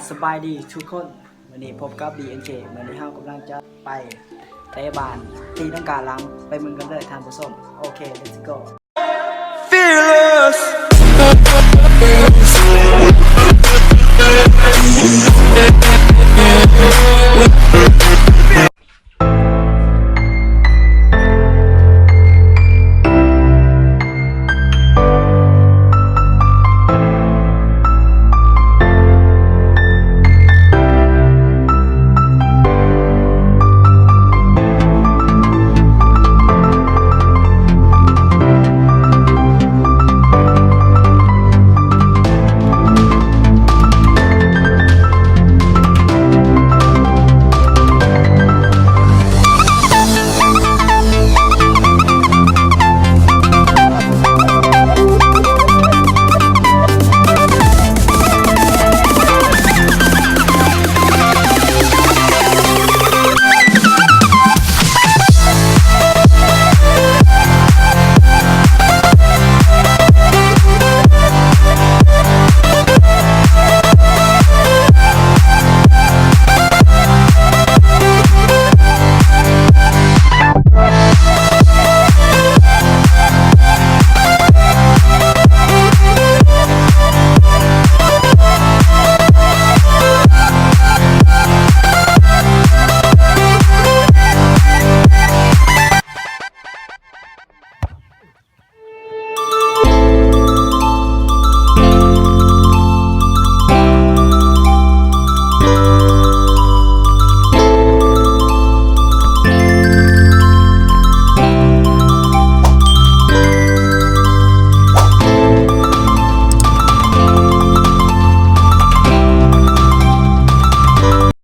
ສະບາຍດີທຸກຄົນ ມື້ນີ້ພົບກັບ ດີເອັນເຈ ມື້ນີ້ເຮົາກຳລັງຈະໄປເຕະບານ ຕີລັງກາຫຼັງ ໄປເບິ່ງກັນເລີຍທ່ານຜູ້ຊົມ. ໂອເຄ let's go.